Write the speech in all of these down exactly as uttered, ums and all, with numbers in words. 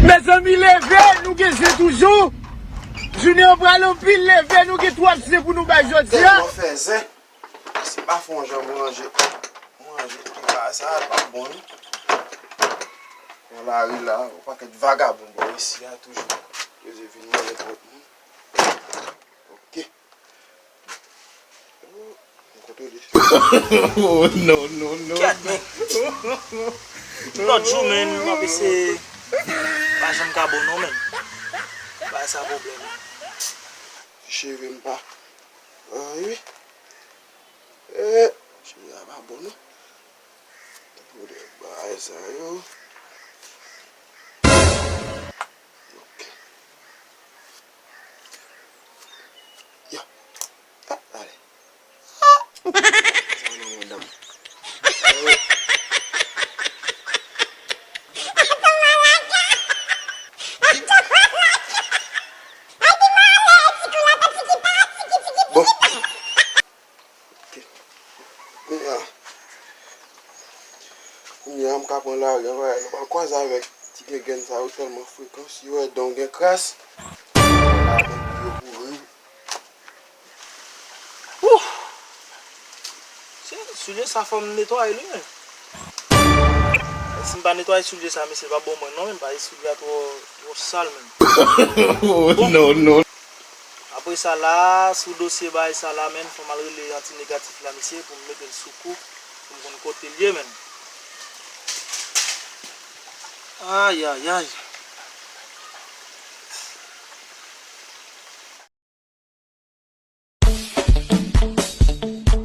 Mezanmi, leve, nou gen zen toujou. Jounen an pral anpil, leve, nou gen twòp zen pou nou bay jodi a. Tèlman fè zen. Se pa fè yon jan manje. Manje ki pa sa, pa bon, non. Nan lari la, yon pakèt vagabon bò isi a toujou. Yo vin mande twòp moun. Ok. Oh, m kontwole. Oh, non, non, non, non. Lòt jou, menn, m ap eseye. Pa janm ka bon, non, menn. Bagay sa pwoblèm. Cheve m pa. Ah, wi. Eh, cheve a pa bon, non. Pou de bagay sa yo. Ok. Yo. Ah, ale. Sa non, madanm. Bon. Ok. Kounye a, kounye a, m ka pran lari an, bagay, nou pral kwaze avèk ti gengèn sa yo tèlman frekan, si yo wè dan w gen kras, yo kouri. Ouh! Se soulye sa fò m netwaye li, men. Si m pa netwaye soulye sa, mesye, l p ap bon mwen non, men, paske soulye a twò, twò sal, men. Oh, non, non. Apre sa la, sou dosye bagay sa la, menn, fò m al rele anti negatif la, mesye, pou m mete l sou kou, pou m konn kote l ye, menn. Ayayay.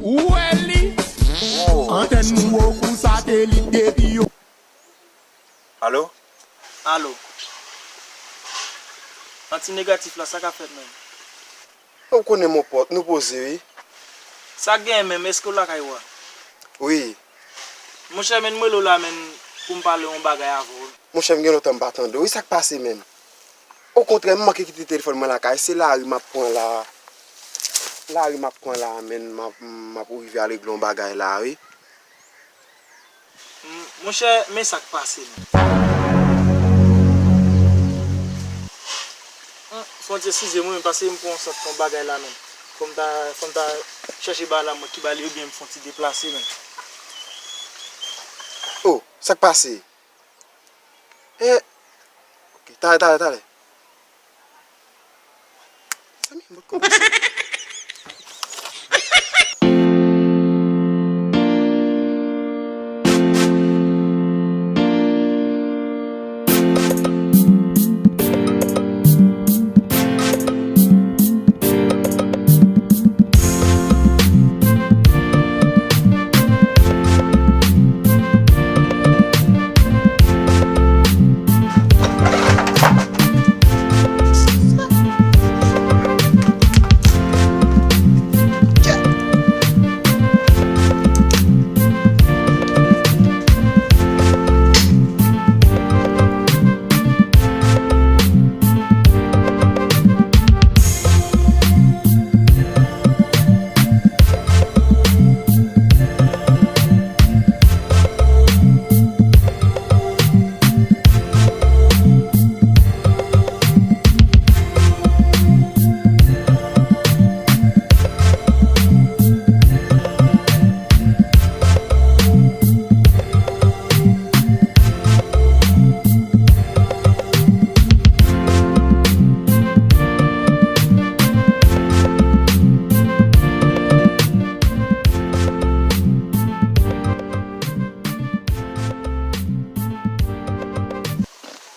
Ou wè li? Oh. Antèn nou wo kou satelit depi yo. Alo? Alo. Anti negatif la, sa k ap fèt, menn? Ou konnen, mon pòt, nou poze, wi. Sa k genyen menm, èske w lakay ou a? Wi. Monchè, menn, m rele w la, menn, pou m pale yon bagay avè w. Monchè, m gen lontan m pa tande w. Wi, sa k pase, menn? Okontrè, m manke kite telefòn mwen lakay. Se lari m ap pran la. Lari m ap pran la, menn. M ap, m ap rive al regle yon bagay la, wi. M, monchè, men sa k pase, menn. Hum, fò n ti eskize m, wi, menn, paske m pran yon sant yon bagay la, menn. Fò m ta, fò m ta chèche bagay la, mwen ki ba li, oubyen m fè yon ti deplase, menn. Oh, sa k pase? Eh, ok, talè, talè, talè. Mezanmi, m potko panse.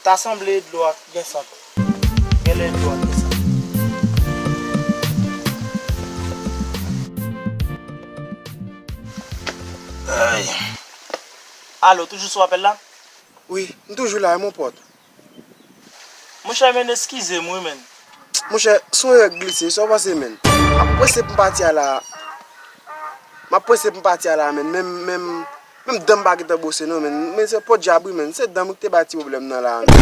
Ta sanble dlo a gen sant. Genlè dlo a gen sant. Ay. Alo, toujou sou apèl la? Wi, m toujou la, e mon pòt. Monchè, menn, eskize m wi, menn. Monchè, se yon erè k glise, sa w panse, menn? M ap prese pou m pati a la. M ap prese pou m pati a la, menn. Menm, menm, menm dan m pa gentan bwose, non, menn. Men se podyab, wi, menn. Se dan m ki te bay ti pwoblèm nan la, menn.